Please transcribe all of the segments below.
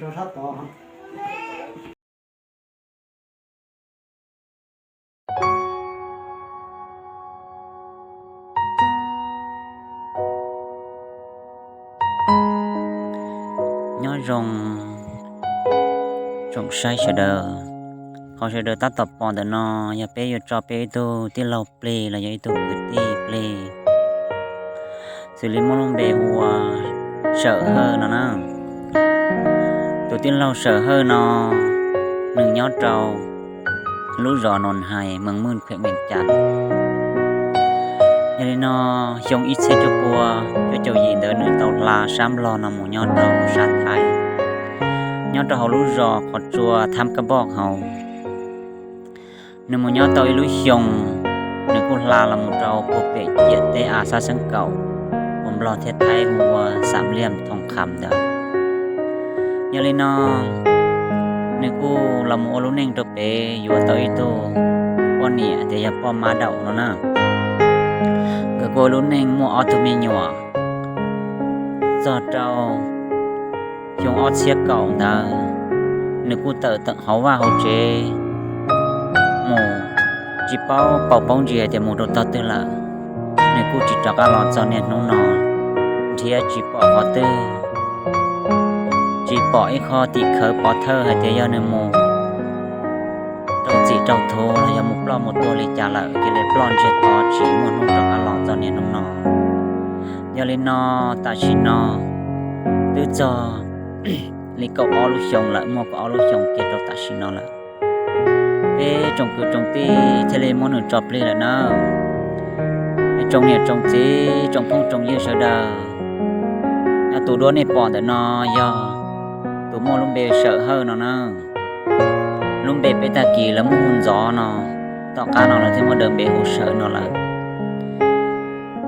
rau sab tod. Nyob zoo tsoom saib sawv daws, qhov sawv daws tab tom pom ntawm no yog peb yuav tso peb ib tug tij laug plig los yog ib tug kwv tij plig, xws li muaj lub npe hu ua Sawm Hawj no na. Tus tij laug Sawm Hawj no nws nyob rau lub zos Noos Hais, Mees Moj, khwm Vees Cas. Yog li no, xyoo ib txhiab cuaj pua cuaj caum yim ntawd nws tau hla sab Nplog no mus nyob rau sab Thaib, nyob rau hauv lub zos qhov tsua Thab Kab Npoj hauv. Nws mus nyob tau ib lub xyoo, nws kuj hla los mus rau puag pem ciam teb av sab xeeb kaum uas Nplog thiab Thaib hu ua Xam Liam Thoom Kham ntawd. Yog li no, nws kuj los mus ua lub neej rau pem, yuav tau ib tug poj niam tias yog Poj Mab Daum no na. Nkawd kuj ua lub neej muaj ob tug me nyuam. Txog rau xyoo ob txhiab kaum ntawd, nws kuj tawm hauv vaj hauv tsev mus, tsis paub paus paub ntsis hais tias mus rau tog twg lawm. Nws kuj tsis rov qab los txog niaj hnub no, nrhiav tsis pom qhov twg, tsis pom ib qho tim khawv pov thawj hais tias yog nws mus rau txim rau thuv los yog mus ploj mus tuag li cas lawm, cia li ploj ntsiag to tsis muaj hnub rov qab los txog niaj hnub no. Yog li no, tam sim no twb txog li kaum ob lub xyoo lawm, muaj kaum ob lub xyoo kiag rau tam sim no lawm. Peb tsoom kwv tsoom tij thiaj li muab nws tso plig lawm na. Tsoom niam tsoom txiv tsoom phooj tsoom ywg sawv daws, tus duab nej pom ntawm no yog tus muaj lub npe Sawm Hawj no na. Lub npe peb tag kis lawv muab hu Ntxov no, tom qab no lawv thiaj muab daws npe hu Sawm no lawm.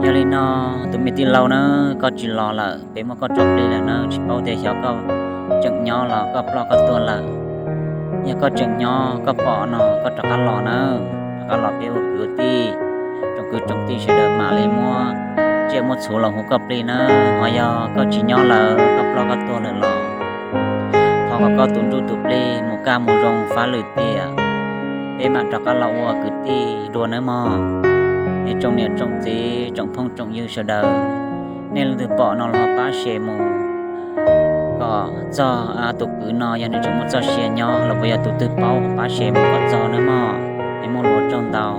Yog li no, tus me tij laug na, koj tsis los lawm, peb muab koj tso plig lawm na, tsis paub tias xyov koj tseem nyob los koj ploj koj tuag lawm. Yog koj tseem nyob koj pom no koj rov qab los na, rov qab los peb ua kwv ua tij, tsoom kwv tsoom tij sawv daws mam li muab tsiaj muab txhuv los hu koj plig na. Ho yog koj tsis nyob lawm koj ploj koj tuag lawm los, thov kom koj tus ntsuj tus plig mus kaj mus zoo fab lwm tiam, peb mam rov qab los ua kwv tij dua nawb mog. Es tsoom niam tsoom txiv tsoom phooj tsoom ywg sawv daws, nej leej twg pom no los pab share mus kom txog tus kwv no, yog nws tseem muaj txoj sia nyob los puas yog tus twg paub pab share mus kom txog nawb mog. Es muaj lus ua tsaug ntau.